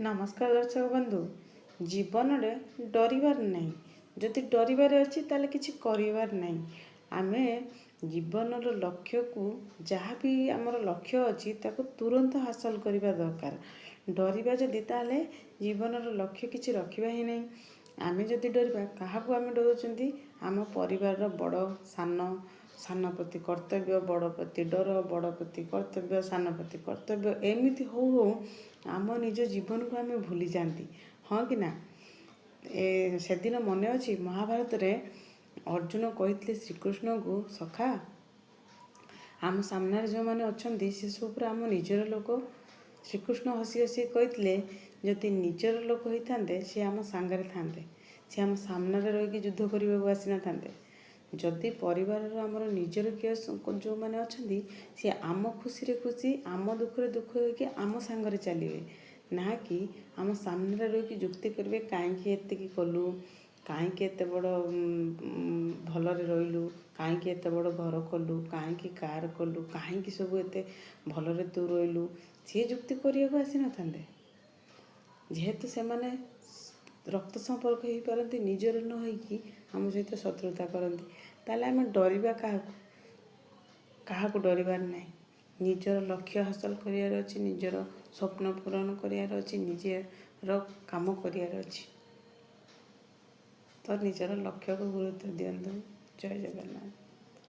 ନମସ୍କାର ଦର୍ଶକ ବନ୍ଧୁ। ଜୀବନରେ ଡରିବାର ନାହିଁ। ଯଦି ଡରିବାର ଅଛି, ତାହେଲେ କିଛି କରିବାର ନାହିଁ। ଆମେ ଜୀବନର ଲକ୍ଷ୍ୟକୁ, ଯାହା ବି ଆମର ଲକ୍ଷ୍ୟ ଅଛି, ତାକୁ ତୁରନ୍ତ ହାସଲ କରିବା ଦରକାର। ଡରିବା ଯଦି, ତାହେଲେ ଜୀବନର ଲକ୍ଷ୍ୟ କିଛି ରଖିବା ହିଁ ନାହିଁ। ଆମେ ଯଦି ଡରିବା, କାହାକୁ ଆମେ ଡରୁଛନ୍ତି? ଆମ ପରିବାରର ବଡ଼, ସାନ, ସାନ ପ୍ରତି କର୍ତ୍ତବ୍ୟ, ବଡ଼ ପ୍ରତି ଡର, ବଡ଼ ପ୍ରତି କର୍ତ୍ତବ୍ୟ, ସାନ ପ୍ରତି କର୍ତ୍ତବ୍ୟ, ଏମିତି ହଉ ହଉ ଆମ ନିଜ ଜୀବନକୁ ଆମେ ଭୁଲି ଯାଆନ୍ତି, ହଁ କି ନା? ସେଦିନ ମନେ ଅଛି, ମହାଭାରତରେ ଅର୍ଜୁନ କହିଥିଲେ ଶ୍ରୀକୃଷ୍ଣଙ୍କୁ, "ସଖା, ଆମ ସାମ୍ନାରେ ଯେଉଁମାନେ ଅଛନ୍ତି, ସେସବୁ ପୁରା ଆମ ନିଜର ଲୋକ।" ଶ୍ରୀକୃଷ୍ଣ ହସି ହସି କହିଥିଲେ, "ଯଦି ନିଜର ଲୋକ ହେଇଥାନ୍ତେ, ସେ ଆମ ସାଙ୍ଗରେ ଥାନ୍ତେ, ସେ ଆମ ସାମ୍ନାରେ ରହିକି ଯୁଦ୍ଧ କରିବାକୁ ଆସିନଥାନ୍ତେ।" ଯଦି ପରିବାରର ଆମର ନିଜର କିଏ ଯେଉଁମାନେ ଅଛନ୍ତି, ସିଏ ଆମ ଖୁସିରେ ଖୁସି, ଆମ ଦୁଃଖରେ ଦୁଃଖ ହୋଇକି ଆମ ସାଙ୍ଗରେ ଚାଲିବେ, ନା କି ଆମ ସାମ୍ନାରେ ରହିକି ଯୁକ୍ତି କରିବେ, "କାହିଁକି ଏତିକି କଲୁ? କାହିଁକି ଏତେ ବଡ଼ ଭଲରେ ରହିଲୁ? କାହିଁକି ଏତେ ବଡ଼ ଘର କଲୁ? କାହିଁକି କାର୍ କଲୁ? କାହିଁକି ସବୁ ଏତେ ଭଲରେ ତୁ ରହିଲୁ?" ସିଏ ଯୁକ୍ତି କରିବାକୁ ଆସିନଥାନ୍ତେ। ଯେହେତୁ ସେମାନେ ରକ୍ତ ସମ୍ପର୍କ ହେଇପାରନ୍ତି, ନିଜର ନ ହେଇକି ଆମ ସହିତ ଶତ୍ରୁତା କରନ୍ତି। ତାହେଲେ ଆମେ ଡରିବା କାହାକୁ? କାହାକୁ ଡରିବାର ନାହିଁ। ନିଜର ଲକ୍ଷ୍ୟ ହାସଲ କରିବାର ଅଛି, ନିଜର ସ୍ୱପ୍ନ ପୂରଣ କରିବାର ଅଛି, ନିଜର କାମ କରିବାର ଅଛି, ତ ନିଜର ଲକ୍ଷ୍ୟକୁ ଗୁରୁତ୍ୱ ଦିଅନ୍ତୁ। ଜୟ ଜଗନ୍ନାଥ।